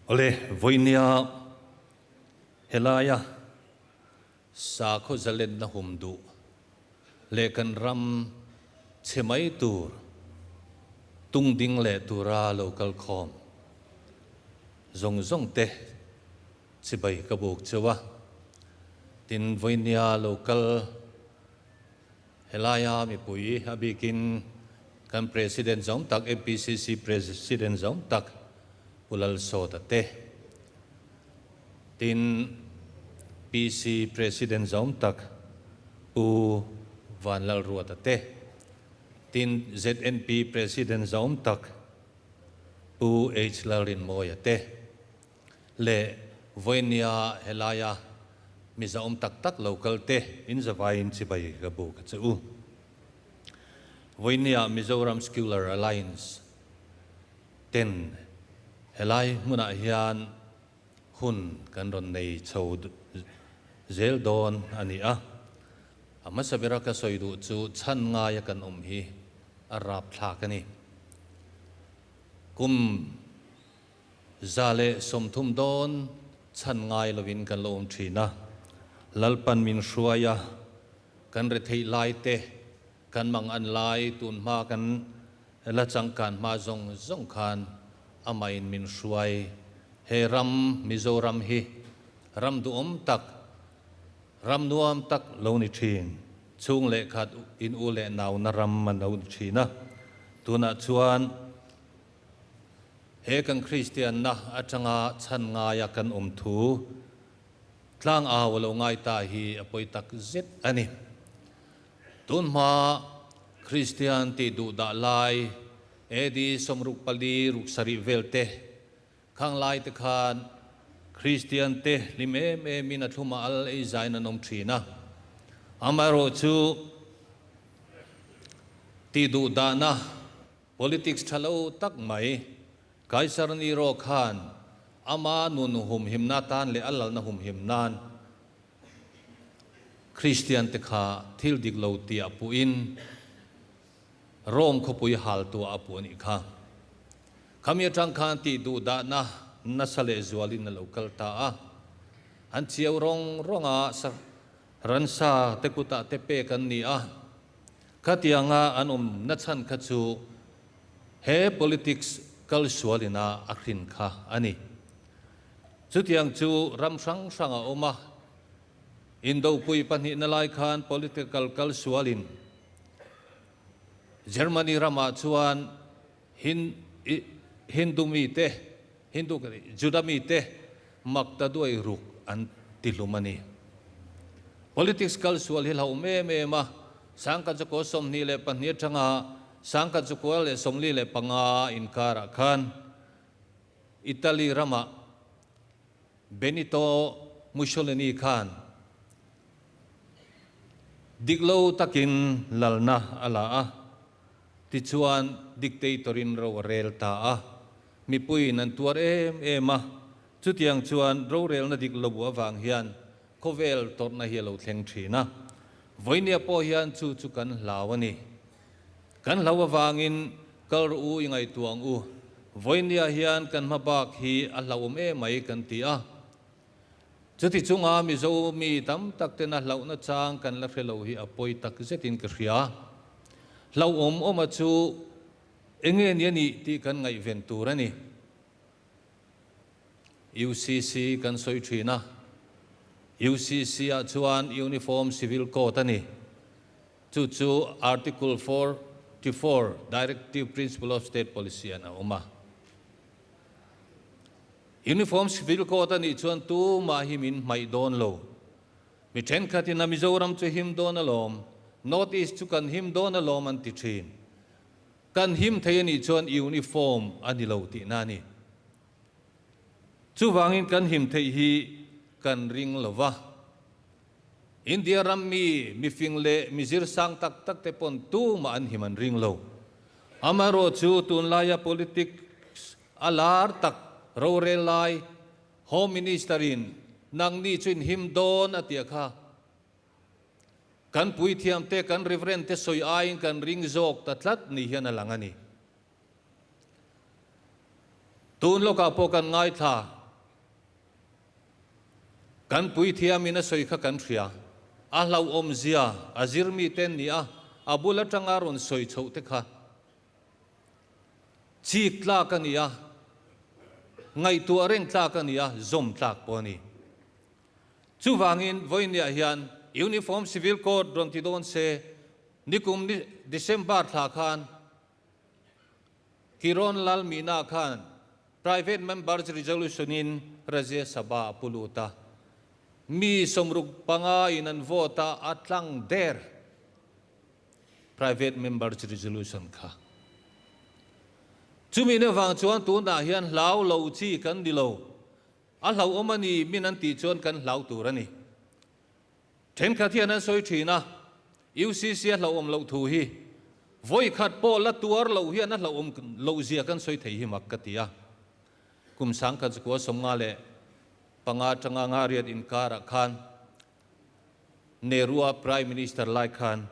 Awle, vawinia helaia sakhaw zalenna hum duh leh kan ram chhe mai tur tung ding leh tura lo kal khawm zawng zawng te chibai ka buk cheu a. Tin, vawinia lo kal Helaia mipui a bikin kan President zawng tak, MPCC President zawng tak Pu Lalsawta te, tin PC President zawng tak Pu Vanlalruata te, tin ZNP President zawng tak Pu H Lalrinmawia te leh vawinia helaia mizaawm tak tak lo kal te in zavaiin chibai ka buk a che u. Vawinia Mizoram Secular Alliance ten helai hmunah hian hun kan rawn nei chho zel dawn a ni a. A hmasa bera ka sawi duh chu chhan ngaia kan awm hi a rapthlak a ni. Kum 130 dawn chhan ngai lovin kan lo awm thin a, Lalpan min hruai a, kan retheih lai te, kan mang an lai tun hma kan la changkan hma zawng zawng khan amahin min hruai. He ram Mizoram hi ram duhawm tak, ram nuam tak lo ni thin, chhung leh khat in u leh nauna ram an lo ni thin a, tunah chuan, He kan Kristianna atanga chhan ngaia kan awm thu tlangau a lo ngai ta hi a pawi tak zet a ni. Tun hma Kristian tih duh dah lai AD 64 ruk sarih vel te khang lai te khan Kristian te hlim em em in a thluma al ei zain an awm thin a. Amaherawhchu tih duh dahna Politics tha lo tak mai, Kaisar Nero khan ama nun humhimna tan leh a lalna humhim nan Kristian te kha thil dik lo tia puhin Rome khawpui hal tuah a puh a nih kha. Khami atang khan tih duh dahna nasa leh zualin a lo kal ta a. An chiau rawng rawng a, ransa te kutah te pek an ni a. Khatianga an awm nachhan kha chu he politics kal sualina a hrin kha a ni. Chutiang chu ram hrang hrang a awm a, Indopui pahnihna lai khan political kal sualin Germany ramah chuan Hindu mite, Hindu ka ti, Juda mite makta duai ruk an ti hlum a ni. Politics kal sual hi hlauhawm em em a, Sangkachukua 22 atanga Sangkachukua leh 45 inkarah khan Italy ramah Benito Mussolini khan dik lo takin lalna a la a, Tichuan, dictator-in ro a rel ta a, mipuiin an tuar em em a, chutiang chuan rorelna dik lo avang hian khawvel tawrhna hi a lo thleng thin a. Vawinia pawh hian chu chu kan hlau a ni. Kan hlau avangin kal rawh u i ngaihtuah ang u. Vawinia hian kan hma bak hi a hlauhawm em mai kan ti a. Chuti chunga Mizo mi tam tak tena hlauhna chang kan la hre lo hi a pawi tak zetin ka hria. Hlauhawm awma chu enge ni a nih tih kan ngaihven tur a ni. UCC kan sawi thin a, UCC ah chuan Uniform Civil Code a ni. Chu chu Article 44 Directive Principle of State Policy an a awm a. Uniform Civil Code a nih chuan tumah hi min hmaih dawn lo. Mi thenkhatin a Mizoram chu him dawn alawm, North East chu kan him dawn alawm an ti thin. Kan him thei a nih chuan uniform a ni lo tihna a ni. Chuvangin kan him theih hi kan ring lo va. India ram mi mifing leh mi zir sang tak tak te pawn tumah an him an ring lo. Amaherawhchu tunlaia politics A lar tak rorel lai Home Minister in nangni chu in him dawn a tia kha. Kan puithiam te kan Reverend te sawi aiin kan ring zawk ta tlat ni hian a lang a ni. Tun lawkah pawh kan ngaithla. Kan puithiamin a sawi kha kan hria. A hlauhawmzia a zir mite an ni a, a bul atanga rawn sawi chhoh te kha chik tlak a ni a, ngaihtuah reng tlak a ni a, zawm tlak pawh a ni. Chuvangin vawiiniah hian Uniform Civil Code rawn ti dawn se, nikum December thla khan Kiron Lal Meena khan Private Members Resolution in Rajya Sabha a pu lut a, mi 65 in an vote a, a tlang der Private Members Resolution kha. Chumi na vang chuan tunah hian hlau lo chi kan ni lo, a hlauhawm a ni min an tih chuan kan hlau tur a ni. Thenkhat hian an sawi thin a, UCC a hlauhawm loh thu hi vawi khat pawh la tuar loh hian a hlauhawm loh zia kan sawi thei hi mak ka ti a. Kum 1955 atanga Ngariat inkarah khan Nehru-a Prime Minister lai khan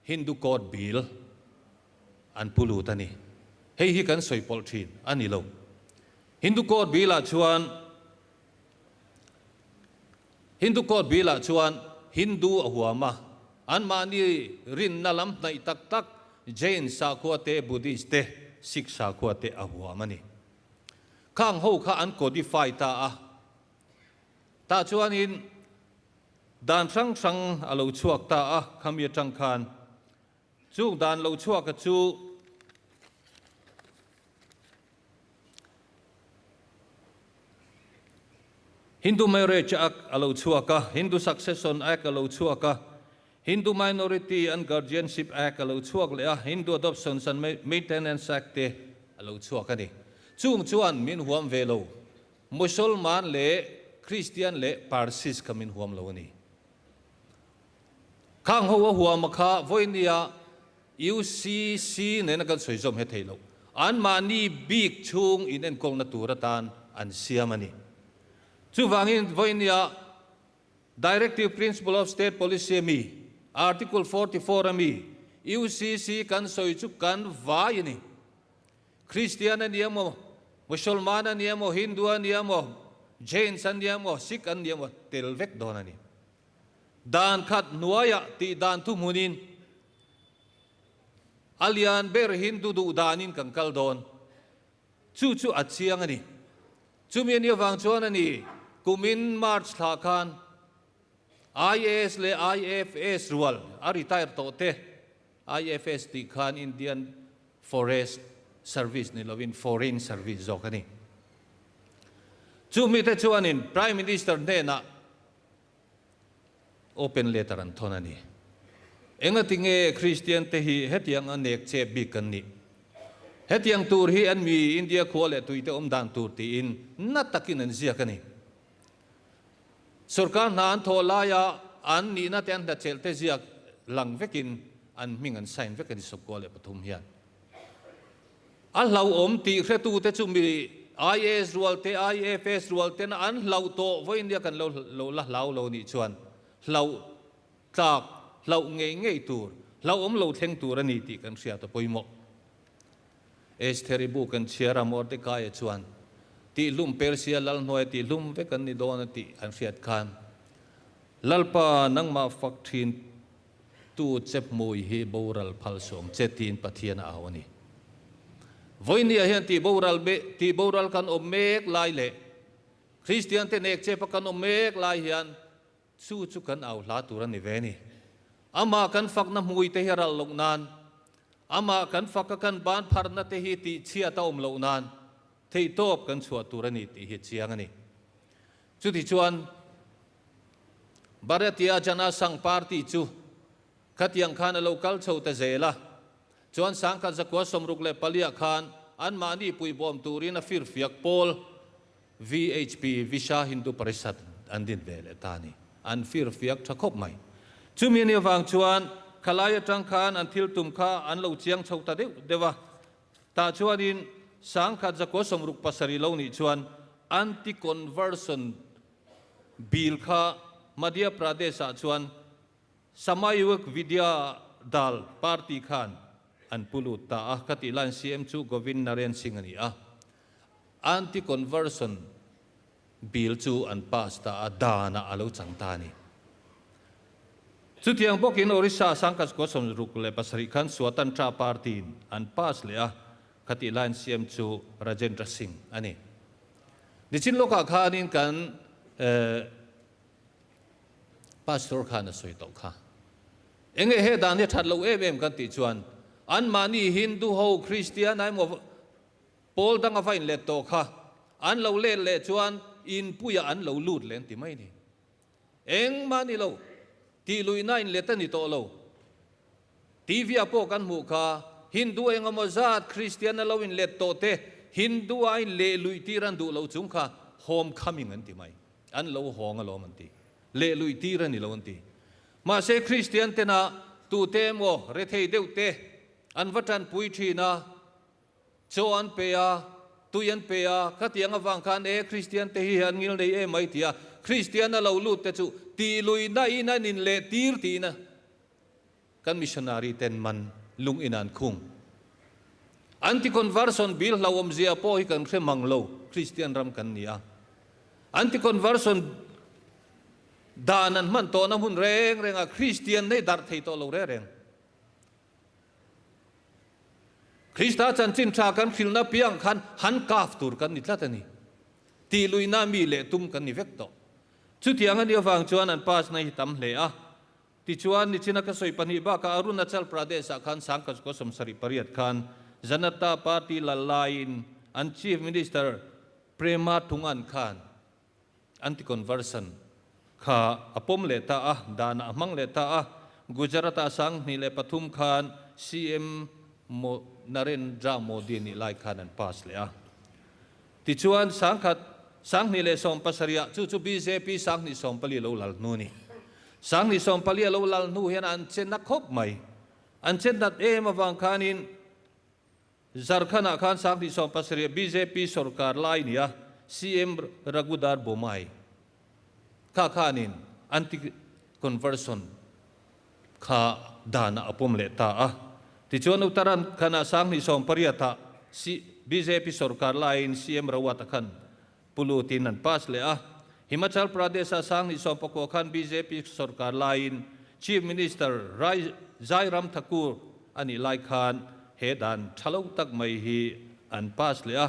Hindu Code Bill an pu lut a ni. Hei hi kan sawi pawlh thin a ni lo. Hindu Code Bill-ah chuan Hindu Code Bill-ah chuan Hindu a huam a, anmahni rinna lam hnaih tak tak Jain sakhua te, Buddhist te, Sikh sakhua te a huam a ni. Khang ho kha an codify ta a, tah chuanin dan hrang hrang a lo chhuak ta a, khami atang khan chung dan lo chhuaka chu Hindu Marriage Act a lo chhuak a, Hindu Succession Act a lo chhuak a, Hindu Minority and Guardianship Act a lo chhuak leh a, Hindu Adoptions and Maintenance Act te a lo chhuak a ni. Chung chuan min huam ve lo, Musolman leh Kristian leh Parsis kha min huam lo a ni. Khang ho a huam a kha vawinia UCC nena kan sawi zawm he thei lo. Anmahni bik chhung inenkawlna tur atan an siam a ni. Chuvangin vawinia Directive Principle of State Policy ami, Article 44 ami, UCC kan sawi chu kan vai a ni. Kristian a ni emaw, Musulman a ni emaw, Hindu a ni emaw, Jains an ni emaw, Sikh an ni emaw tel vek dawn a ni. Dan khat hnuaiah tih dan thuhmunin a lian ber Hindu duh danin kan kal dawn. Chu chu a chiang a ni. Chumi a nih avang chuan a ni, kumin March thla khan IAS leh IFS rual a retire tawh te, IFS tih khan Indian Forest Service ni lovin Foreign Service zawk a ni. Chumi te chuanin Prime Minister hnenah Open letter an thawn a ni. Engati nge Kristian te hi hetiang a nek chep bik kan nih? Hetiang tur hi an mi India khua leh tuite awm dan tur tiin na takin an ziak a ni. Sorkar hna an thawh laia an nihna te an hnachelh te ziak lang vekin an hming an sign vek a ni 93 hian. A hlauhawm tih hretute chu mi IAS rual te, IFS rual tena an hlauh tawh vawiin kan lo lo la hlau lo nih chuan hlauh tlak, hlauh ngei ngei tur, hlauhawm lo thleng tur a ni tih kan hriat a pawimawh. Estheri bu kan chhiar a, Mordekaia chuan tihhlum Persia lal hnuaia tihhlum vek an ni dawn a tih an hriat khan, Lalpa nangmah fak thin Tu che hmui hi boral phal suang che tiin Pathian a au a ni. Vawinia hian tih boral tih boral kan awm mek lai leh Kristian te nek chepa kan awm mek lai hian chu chu kan au hla tur a ni ve a ni. Amah kan fakna hmui te hi a ral loh nan, amah kan faka kan ban pharna te hi tih chhiat a awm loh nan theihtawp kan chhuah tur a ni tih hi chiang a ni. Chutichuan Bharatiya Jana Sangh Party chu khatiang khan a lo kal chho ta zel a, chuan 1964 khan anmahni puibawm turin a firfiak pawl VHP, Vishwa Hindu Parishad, an din ve leh ta a ni. An firfiak tha khawp mai. Chumi anih avang chuan khalai atang khan an thil tum kha an lo chiang chho ta deuh deuh a, tah chuanin 1967 lo nih chuan Anti-Conversion Bill kha Madhya Pradesh-ah chuan Samayuk Vidya Dal party khan an pu lut ta a, khatih laiin CM chu Govind Narayan Singh a ni a. Anti-conversion Bill chu an pass ta a, danah a lo chang ta a ni. Chutiang bawkin Orissa Sangkachkua 67 khan Swatantra Party-in an pass leh a, khatih laiin CM chu Rajendra Singh a ni. Nichin lawkah khanin kan Pastor khan a sawi tawh kha. Enge he dan hi a that lo em em kan tih chuan anmahni Hindu ho Kristian a emaw Pawl dang a va inlet tawh kha an lo let leh chuan inpuiah an lo lut leh an ti mai ni. Engmah ni lo, tih luihna inlet a ni tawh lo. TV ah pawh kan hmuh kha Hindu engemaw zat Kristian a lo inlet tawh te Hindu a inleh luih tir an duh lo chung kha home coming an ti mai. An lo hawng alawm an ti. Leh luih tir a ni lo an ti. Mahse Kristian tena tute emaw rethei deuh te an va tanpui thin a, Chaw an pe a, tui an pe a, khatiang avang khan e Kristian te hi an ngil nei em mai tia Kristian a lo lut te chu tih luihna in an in leh tir tiin a kan missionary ten man lung in an khung. Anti-conversion bill hlauhawmzia pawh hi kan hre mang lo, Kristian ram kan ni a. Anti-conversion dan an hman tawhna hmun reng rengah Kristian nei darh thei tawh lo reng reng. Krista chanchin tha kan hrilhna piang khan han kaf tur kan ni tlat a ni. Tih luihna mi leh tum kan ni vek tawh. Chutiang a nih avang chuan an pass na hi tam hle a. Tichuan, nichina ka sawi pahnih bakah Arunachal Pradesh-ah khan Sangkachkaw 78 khan Janata Party lal laiin an Chief Minister Prema Thungan khan Anti-conversion kha a pawm leh ta a, danah a hmang leh ta a. Gujarat-ah 2003 khan CM Narendra Modi nih lai khan an pass leh a. Tichuan, sangkhat 2017 ah chu chu bjp 2014 lo lal hnu a ni. 2014 a lo lal hnu hian an che na khawp mai. An che nat em avang khanin Jharkhand-ah khan 2017 bjp sorkar lai nia CM Raghudar Bommai kha khanin anti-conversion kha danah a pawm leh ta a. Tichuan Uttarakhand-ah 2018-ah bjp sorkar laiin CM Rawat-a khan pu lutin an pass leh a. Himachal Pradesh-ah 2019 khan bjp sorkar laiin Chief Minister Jai Ram Thakur a nih lai khan he dan tha lo tak mai hi an pass leh a.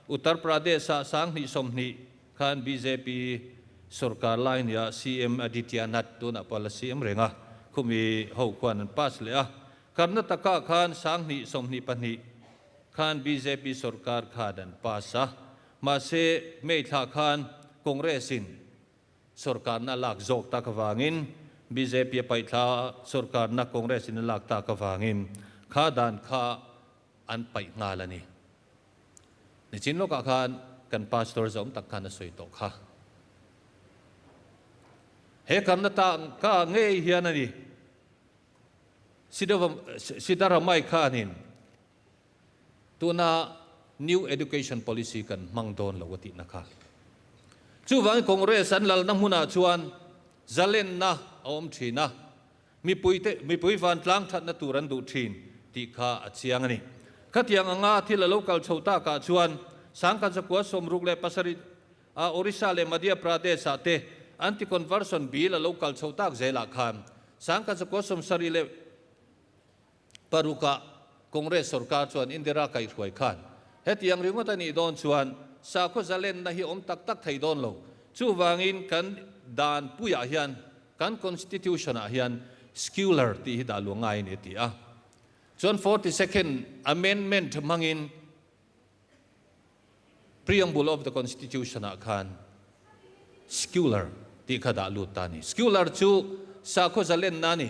Uttar Pradesh-ah 2020 khan bjp sorkar lai nia CM Adityanath tunah pawh a la CM reng a, khumi ho khuan an pass leh a. Karnataka khan 2022 khan bjp sorkar khan an pass a. Mahse, May thla khan Congress-in sorkarna a lak zawk tak avangin bjp a paihthla sorkarna Congress-in a lak tak avangin kha dan kha an paih nghal a ni. Nichin lawkah khan kan Pastor zawm tak khan a sawi tawh kha. He Karnataka ngei hian a ni Siddaramaiah khanin Tuna New Education Policy kan hmang dawn lo a tihna kha. Chuvangin Congress an lalna hmunah chuan zalenna a awm thin a, mipuite mipui vantlang thatna tur an duh thin tih kha a chiang a ni. Khatiang anga thil a lo kal chho takah chuan Sangkhat 67 a Orissa leh Madhya Pradesh ah te Anti-Conversion Bill a lo kal chho tak zelah khan 1976 Parukah Congress sorkar chuan Indira kaihhruai khan hetiang ringawt a nih dawn chuan sakhaw zalenna hi awm tak tak thei dawn lo. Chuvangin kan dan puiah hian kan Constitution ah hian secular tih hi dah luah ngai a ni a ti a. Chuan 42nd Amendment hmangin Preamble of the Constitution ah khan secular tih kha dah lut ta a ni. Secular chu sakhaw zalenna a ni.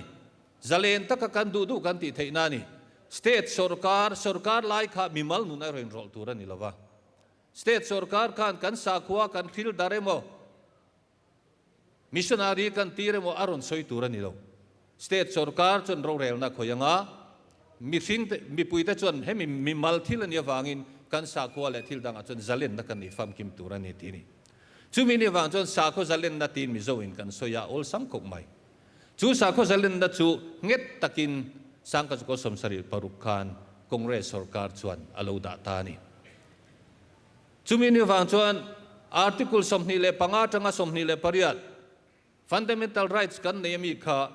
Zalen taka kan duh duh kan tih theihna a ni. State sorkar, sorkar lai kha mimal nun a rawn rawlh tur a ni lo va. State sorkar khan kan sakhua kan thil dar emaw, Missionary kan tir emaw a rawn sawi tur a ni lo. State sorkar chuan rorelna khawi anga mihring te, mipuite chuan hemi mimal thil a nih avangin kan sakhua leh thil dangah chuan zalenna kan nih famkim tur a ni tih a ni. Chumi nih avang chuan sakhaw zalenna tiin Mizoin kan sawi a awlsam khawp mai. Chu sakhaw zalenna chu nghet takin 1976 khan Congress sorkar chuan a lo dah ta a ni. Chumi nih avang chuan. Article 25 atanga 28 Fundamental Rights kan nei ami kha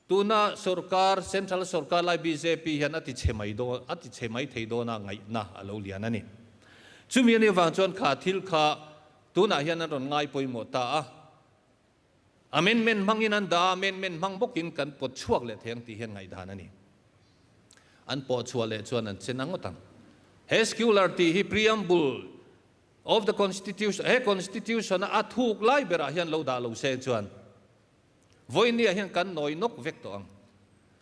tuna sorkar, Central sorkar lai bjp hian a ti chhe mai dawn, a ti chhe mai thei dawna ngaihna a lo lian a ni. Chumi anih avang chuan kha thil kha tunah hian an rawn ngai pawimawh ta a. Amendment hmangin an dah a, amendment hmang bawkin kan pawt chhuak leh thei ang tih hian ngaihdan a ni. An pawh chhuah leh chuan an che na ngawt ang. He secular tih hi preamble of the constitution, he constitution a a thuk lai berah hian lo dah lo se chuan vawinia hian kan nawi nawk vek tawh ang.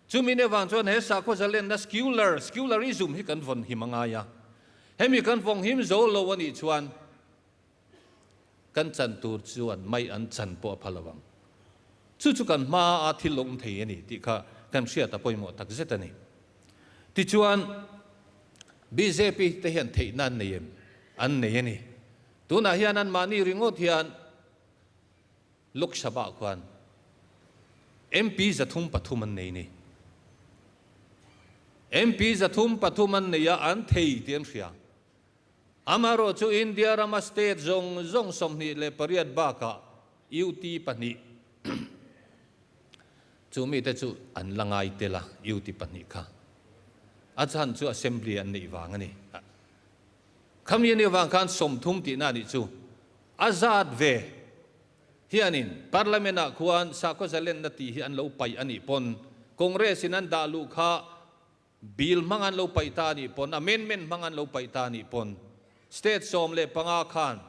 Chumi ne vang chuan he sakhaw zalenna secular, secularism hi kan vawn him a ngai a. Hemi kan vawng him zo lo a nih chuan Kan chan tur chuan mai an chan pawh a pha lo ang. Chu chu kan hmaa thil awm thei a ni tih kha kan hriat a pawimawh tak zet a ni. Tichuan, bjp te hian theihna an nei em? An nei a ni. Tunah hian anmahni ringawt hian Lok Sabha khuan MP 303 an nei ni. MP 303 an nei a, an thei tih an hria. Amaherawh chu India rama state zawng zawng 28 bakah UT pahnih chu mite chu an la ngai tel a, UT pahnih kha. A chhan chu assembly an neih vang a ni. Khami anih vang khan 30 tihna anih chu a zat ve hianin Parliament ah khuan sakhaw zalenna tih hi an lo paih anih pawn Congress in an dah luh kha Bill hmang an lo paih ta anih pawn, amendment hmang an lo paih ta anih pawn, State 15 khan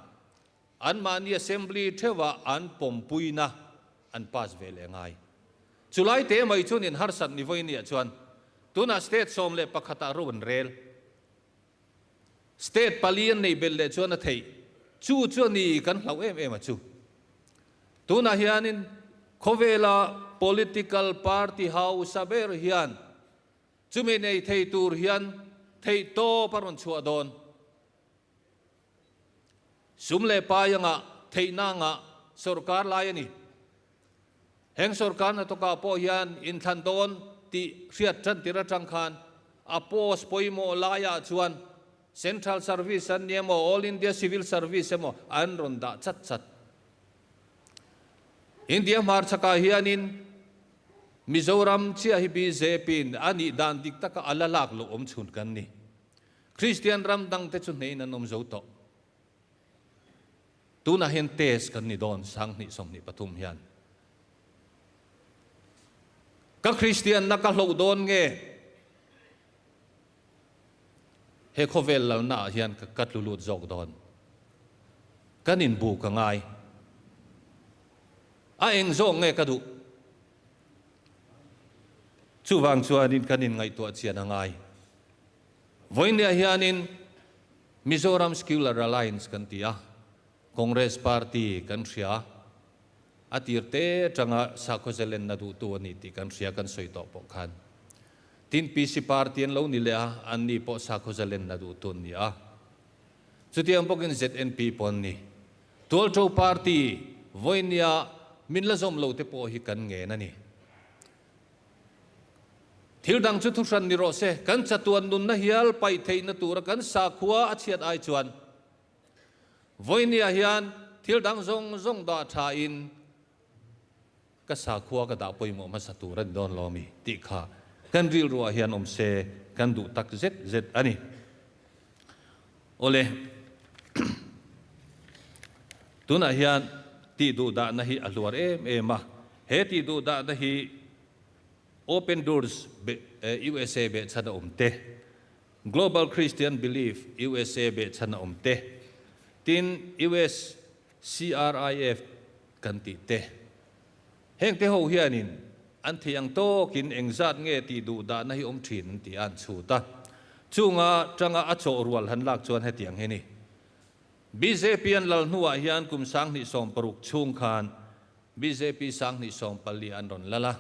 anmahni Assembly theuhah an pawmpuina an pass ve leh ngai. Chulai te mai chuan in harsat ni vawi nia chuan tunah State 11 ah ro an rel. State pali an nei belh leh chuan a theih. Chu chu a ni kan hlauh em em a chu. Tunah hianin khawvela political party hausa ber hian chumi nei thei tur hian theih tawp a rawn chhuah dawn. Sum leh pai anga theihna anga sorkar lai a ni. Heng sorkar hnathawkah pawh hian inthlan dawn tih hriat tan tir atang khan a post pawimawh laiah chuan Central Service an ni emaw, All India Civil Service emaw an rawn dah chat chat. India hmarchhakah hianin Mizoram chiah hi BJP-in a nih dan dik taka a la lak loh awm chhun kan ni. Kristian ram dangte chu hneiin an awm zo tawh. Tunah hian test kan ni dawn 2023 hian. Ka Kristianna ka hloh dawn nge? He khawvel lalna ah hian ka tlu lut zawk dawn. Kan inbu ka ngai. A eng zawk nge ka duh? Chuvang chuanin kan inngaihtuah chian a ngai. Vawinia hianin Mizoram Secular Alliance kan ti a, Congress Party kan hria, a tir te atanga sakhaw zalenna duhtu a ni tih kan hria kan sawi tawh pawh khan. Tin PC Party an lo ni leh a, anni pawh sakhaw zalenna duhtu an ni a. Chutiang bawkin ZNP pawh an ni. Tualṭo Party vawinia min la zawm lo te pawh hi kan ngen a ni. Thil dang chu thuhran ni rawh se, kan chatuan nunna hial paih theihna tura kan sakhua a chhiat ai chuan vawinia hian thil dang zawng zawng dah thain ka sakhua ka dah pawimawh hmasa tur a ni dawn lo ami tih kha kan rilruah hian awm se kan duh tak zet zet a ni. Awle, tunah hian tih duh dahna hi a hluar em em a, he tih duh dahna hi Open Doors usa behchhan a awm te, Global Christian Belief usa behchhan a awm te, tin US CRIF kan tih te. Heng te ho hianin an thei ang tawkin engzat nge tih duh dahna hi awm thin an ti a, an chhut a. Chunga tanga a chawh rual han lak chuan hetiang hi ni. Bjp an lal hnuah hian kum 2016 chhung khan Bjp 2014 an rawn lal a,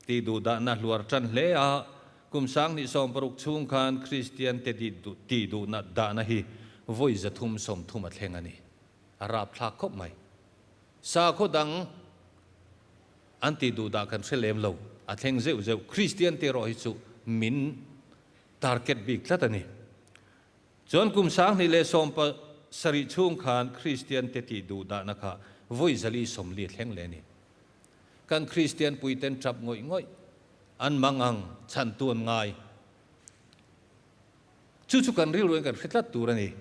tih duh dahna hluar tan hle a, kum 2016 chhung khan Kristian te tih duhna dahna hi vawi 330 a thleng a ni. A rapthlak khawp mai. Sakhaw dang an tih duh dah kan hre lem lo, a thleng zeuh zeuh. Kristian te erawh hi chu min target bik tlat a ni. Chuan kum sarih chhung khan Kristian te tih duh dahna kha vawi 440 a thleng leh a ni. Kan Kristian puiten tap ngawih ngawih an mang ang chhantu an ngai. Chu chu kan rilru in kan hre tlat tur a ni.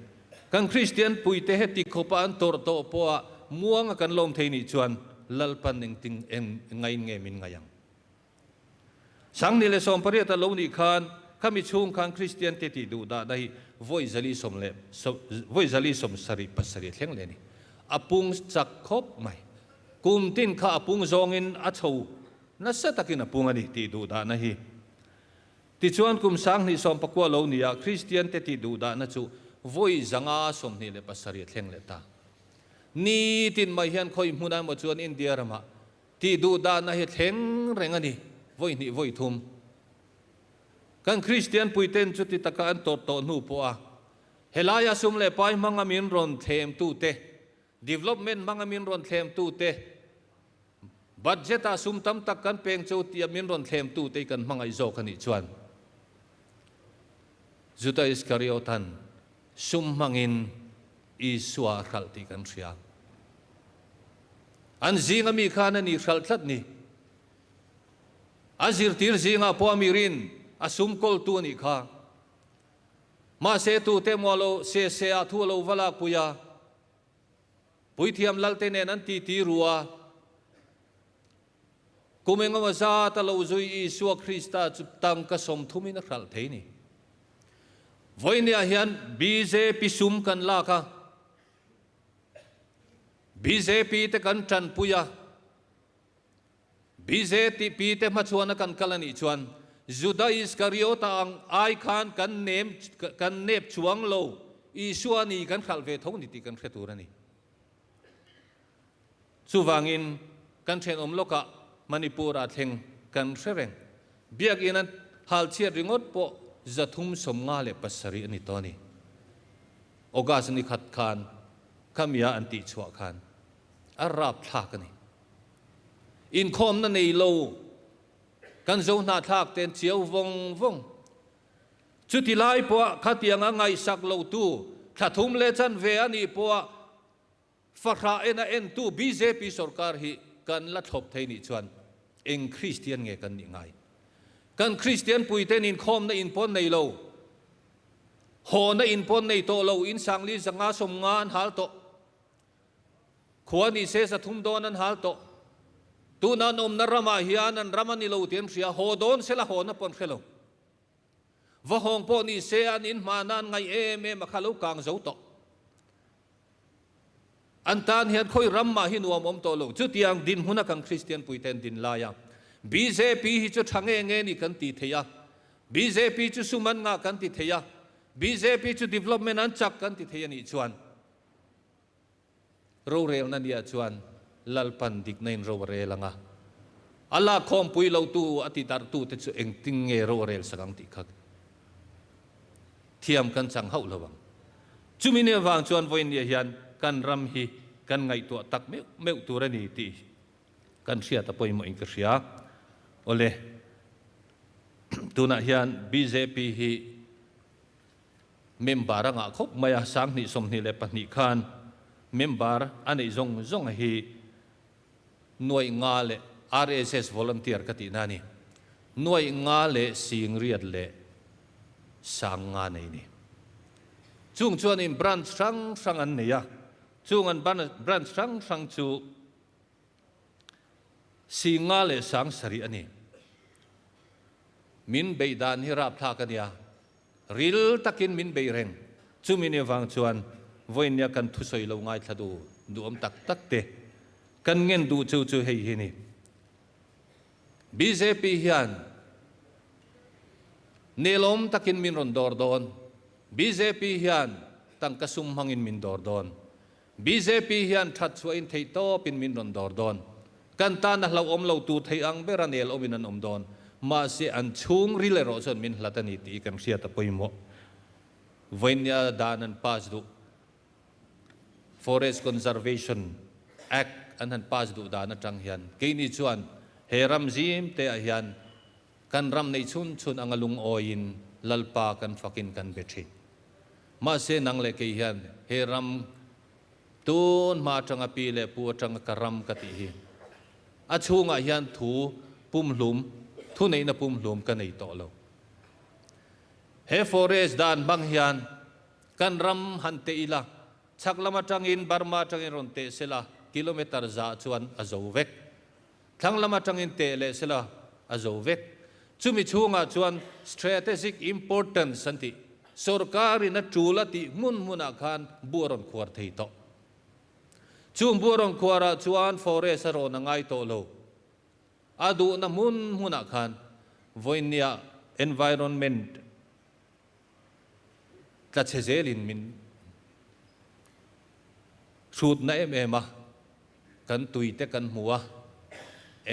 Kan Kristian puite heti khawpa an tawrh tawh pawha muanga kan lawm thei nih chuan Lalpan engtin eng ngaiin nge min ngai ang? 2018 a lo nih khan khami chhung khan Kristian te tih duh dahna hi vawi 400 leh vawi 477 a thleng leh a ni. A pung chak khawp mai. Kum tin kha a pung zawngin a chho nasa takin a pung a ni tih duh dahna hi. Tichuan kum 2019 lo nia Kristian te tih duh dahna chu vawi 527 a thleng leh ta. Nitin mai hian khawi hmun emaw chuan India ramah tih duh dahna hi thleng reng a ni, vawi hnih vawi thum. Kan Kristian puiten chuti taka an tawrh tawh hnu pawha helaia sum leh pai hmanga min rawn thlemtute, development hmanga min rawn thlemtute, Budget-ah sum tam tak kan peng cho tia min rawn thlemtute hi kan hmangaih zawk a nih chuan Juda Iskariotan sum hmangin Isua a hralh tih kan hria. An zinga mi khan a ni hralh tlat ni. A zirtir zingah pawh a mirin a sum kawltu a nih kha. Mahse tute maw lo se se ah thu a lo va lakpui a. Puithiam Lalte nen an titi ru a, kum engemaw zat a lo zui Isua Krista chu tangka 30 in a hralh thei ni. Vawinia hian bjp sum kan lak a, bjp te kan tanpui a, bjp te hmachhuana kan kal a nih chuan Juda Iskariota ang ai khan kan nem kan nep chuang lo Isua ni kan hralh ve tho ni tih kan hre tur a ni. Chuvangin kan thenawm lawkah Manipur ah thleng kan hre reng. Biakinn an hal chhiat ringawt pawh 357 a ni tawh a ni. August ni khat khan khamia an tihchhuah khan a rapthlak a ni. Inkhawmna nei lo kan zo hnahthlak ten chiau vawng vawng. Chuti lai pawha khatiang a ngaihsak lotu thla thum leh chanve a nih pawha fahrah en a entu bjp sorkar hi kan la thlawp thei nih chuan eng Kristian nge kan nih ngai? Kan Kristian puiten inkhawmna in pawn nei lo, hawna in pawn nei tawh lo, in 10,000 590 an hal tawh. Khua ni se 300 dawn an hal tawh. Tuna an awmna ramah hian an ram a ni lo tih an hria, haw dawn sela hawna pawh an hre lo. Va hawng pawh ni se an inhmahna an ngaih em em a kha lo kang zo tawh. An tan hian khawi ram mah hi nuam awm tawh lo. Chutiang dinhmuna kan Kristian puiten din lai a, bjp hi chu tha nge nge ni kan ti thei a, bjp chu sum an ngah kan ti thei a, bjp chu development an chak kan ti thei a nih chuan, Rorelna nia chuan Lalpan dikna in ro a rel ang a, a lakkhawmpui lotu a ti darhtute chu engtin nge ro a rel sak ang tih kha thiam kan chang hauh lo ang. Chumi nia vang chuan vawiin nia hian kan ram hi kan ngaihtuah tak meuh meuh tur a ni tih kan hriat a pawimawhin ka hria. Awle, tunah hian bjp hi Member a ngah khawp mai a, 2022 khan member a neih zawng zawng hi nuaih nga leh RSS volunteer ka tihna a ni, nuaih nga leh singriat leh sang nga nei ni. Chung chuanin branch hrang hrang an nei a, chung an branch hrang hrang chu 5,000 leh 7,000 a ni. Min beih dan hi rapthlak a nia. Ril takin min beih reng. Chumi ni avang chuan vawinia kan thusawi lo ngaithla duh duhawm tak tak te kan ngen duh chu chu hei hi ni. Bjp hian nelawm takin min rawn dawr dawn. Bjp hian tangka sum hmangin min dawr dawn. Bjp hian that chhuahin theih tawpin min rawn dawr dawn. Kan tan a hlauhawm lo tur thei ang bera nel awmin an awm dawn. Mahse an chhung ril erawh chuan min hlat a ni tih kan hriat a pawimawh. Vawinia dan an pass duh. Forest Conservation Act an han pass duh dan atang hian keini chuan he ram zim te ah hian kan ram nei chhun chhun anga lungawiin Lalpa kan fakin kan be thin. Mahse nang leh kei hian he ram tun hma atanga pi leh pu atanga ka ram ka tih hi a chhungah hian thu pumhlum, thuneihna pumhlum ka nei tawh lo. He forest dan hmang hian kan ram han teh ila, chhak lam atangin Burma atangin rawn teh sela kilometre za chuan a zo vek. Thlang lam atangin teh leh sela a zo vek. Chumi chhungah chuan strategic importance an tih, sorkarin a tul a tih hmun hmunah khan bu a rawn khuar thei tawh. Chung bu a rawn khuarah chuan forest a rawn a ngai tawh lo. A duhna hmun hmunah khan vawinia environment tla chhe zelin min hrutna em em a, kan tui te kan hmu a,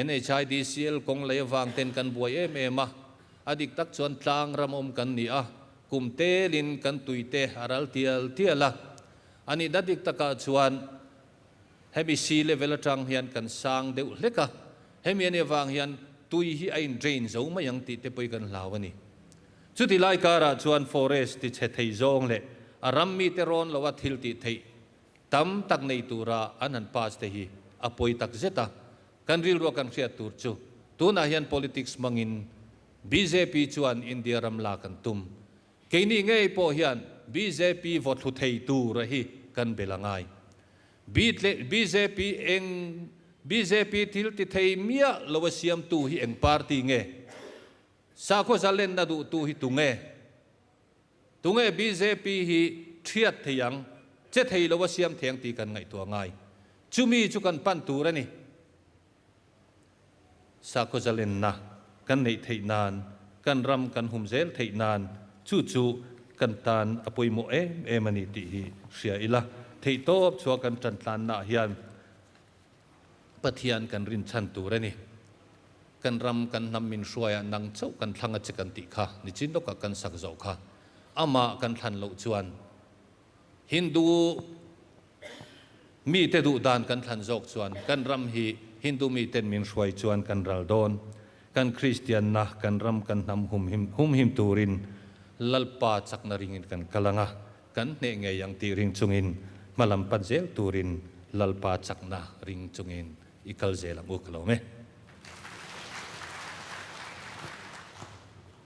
NHIDCL kawng lei avang ten kan buai em em a, a dik tak chuan tlang ram awm kan ni a, kum telin kan tui te a ral tial tial a, a nihna dik takah chuan hemi sea level atang hian kan sang deuh hlek a, hemi anih avang hian tui hi a in drain zo mai ang tih te pawh hi kan hlau a ni. Chuti lai karah chuan forest ti chhe thei zawng leh a ram mite rawn loa thil tih theih tam tak nei tura an han pass te hi a pawi tak zet a. Kan rilrua kan hriat tur chu tunah hian politics hmangin bjp chuan India ram lak an tum. Keini ngei pawh hian bjp vaw thlu thei tura hi kan bel a ngai. Bjp eng bjp thil ti thei miah loa siamtu hi eng party nge? Sakhaw zalenna duhtu hi tunge? Tunge bjp hi thiat thei ang, che thei lo a siam thei ang tih kan ngaihtuah ngai. Chumi chu kan pan tur a ni. Sakhaw zalenna kan neih theih nan, kan ram kan hum zel theih nan chu chu kan tan a pawimawh em em a ni tih hi hria ila. Theihtawp chhuah kan tantlannaah hian Pathian kan rinchhan tur a ni. Kan ram, kan hnam min hruaia nang chauh kan thlang a che kan tih kha nichin lawkah kan sak zawh kha. Amah kan thlan loh chuan Hindu mite duh dan kan thlan zawk chuan kan ram hi Hindu miten min hruai chuan kan ral dawn. Kan Kristianna, kan ram, kan hnam humhim humhim turin Lalpa chakna ringin kan kal ang a. Kan hneh ngei ang tih ring chungin hmalam pan zel turin Lalpa chakna ring chungin i kal zel ang u ka lo me.